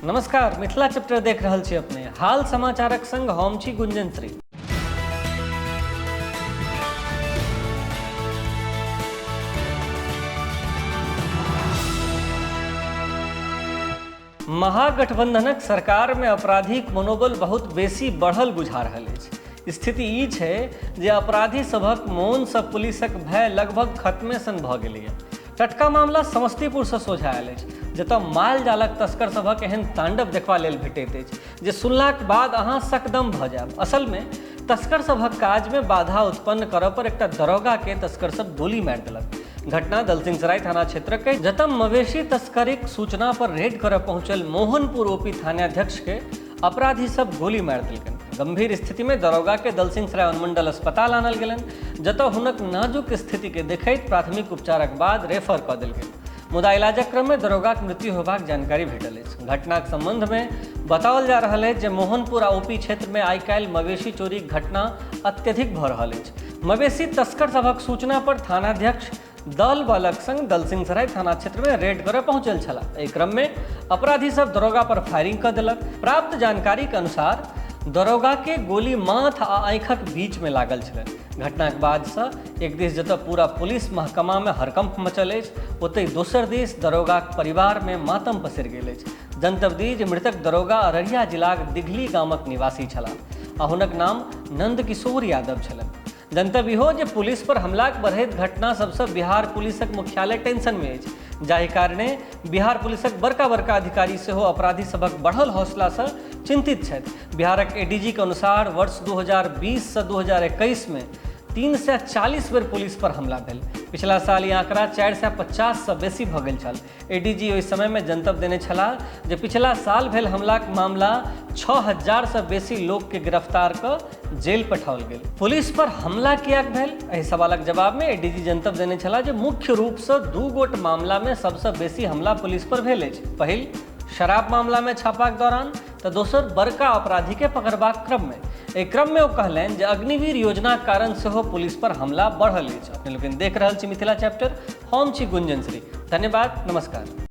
नमस्कार, मिथिला चैप्टर देख रहल छी अपने। हाल समाचारक संग हम छी गुंजन श्री। महागठबंधनक सरकार में अपराधीक मनोबल बहुत बेसी बढ़ल बुझा रहल अछि। स्थिति ई छै जे अपराधी सभक मोनसँ पुलिसक भय लगभग खत्मे सन भऽ गेलैए। टटका मामला समस्तीपुरसँ सोझा आयल अछि, जतय माल जालक तस्कर सभक एहन तांडव देखबा लेल भेटैत अछि जे सुनलाक बाद अहाँ सकदम भऽ जायब। असलमे तस्कर सभक काजमे बाधा उत्पन्न करऽ पर एकटा दरोगाके तस्कर सब गोली मारि देलक। घटना दलसिंहसराय थाना क्षेत्रक अछि, जतय मवेशी तस्करीक सूचना पर रेड करय पहुंचल मोहनपुर ओपी थानाध्यक्ष के अपराधी सब गोली मारि देलकनि। गंभीर स्थिति में दरोगा के दलसिंहसराय अनुमंडल अस्पताल आनल गेलनि, जतय हुनक नाजुक स्थिति के देखैत प्राथमिक उपचारक बाद रेफर कऽ देल गेल। मुदा इलाजक क्रम में दरोगाक मृत्यु होबाक जानकारी भेटल अछि। घटनाक संबंध में बताओल जा रहल अछि जे मोहनपुर आ ओपी क्षेत्र में आइ-काल्हि मवेशी चोरीक घटना अत्यधिक भऽ रहल अछि। मवेशी तस्कर सभक सूचना पर थानाध्यक्ष दल बलक संग दलसिंहसराय थाना क्षेत्र में रेड करय पहुंचल छलाह। एहि क्रम में अपराधी सब दरोगा पर फायरिंग कऽ देलक। प्राप्त जानकारी के अनुसार दरोगा के गोली माथ आ आँखिक बीच में लागल छलनि। घटनाक बाद से एक दिस जतऽ पूरा पुलिस महकमा में हड़कंप मचल अछि, ओतहि दोसर दिस दरोगाक परिवार में मातम पसरि गेल अछि। जनतब दी जे मृतक दरोगा अररिया जिलाक दिघली गामक निवासी छलाह आ हुनक नाम नंदकिशोर यादव छलनि। जनतब इहो जे पुलिस पर हमलाक बढ़ैत घटना सबसँ बिहार पुलिसक मुख्यालय टेंशन में अछि, जाहि कारणे बिहार पुलिसक बड़का बड़का अधिकारी सेहो अपराधी सभक बढ़ल हौसलासँ चिंतित छथि। बिहारक एडीजी के अनुसार वर्ष 2020 सँ 2021 में 340 बेर पुलिस पर हमला भेल। पिछला साल ई आंकड़ा 450 सँ बेसी भऽ गेल छल। एडीजी ओहि समय में जनतब देने छलाह जे पिछला साल भेल हमलाक मामला 6000 सँ बेसी लोक के गिरफ्तार कऽ जेल पठाओल गेल। पुलिस पर हमला किएक भेल? एहि सवालक जवाब में एडीजी जनतब देने छलाह जे मुख्य रूप सँ दू गोट मामला में सबसँ बेसी हमला पुलिस पर भेल अछि। पहिल, शराब मामला में छापाक दौरान तऽ दोसर बड़का अपराधी के पकड़बाक क्रम में। एहि क्रम में ओ कहलनि जे अग्निवीर योजनाक कारण सेहो पुलिस पर हमला बढ़ल अछि। अपने लोकनि देख रहल छी मिथिला चैप्टर, हम छी गुंजन श्री। धन्यवाद, नमस्कार।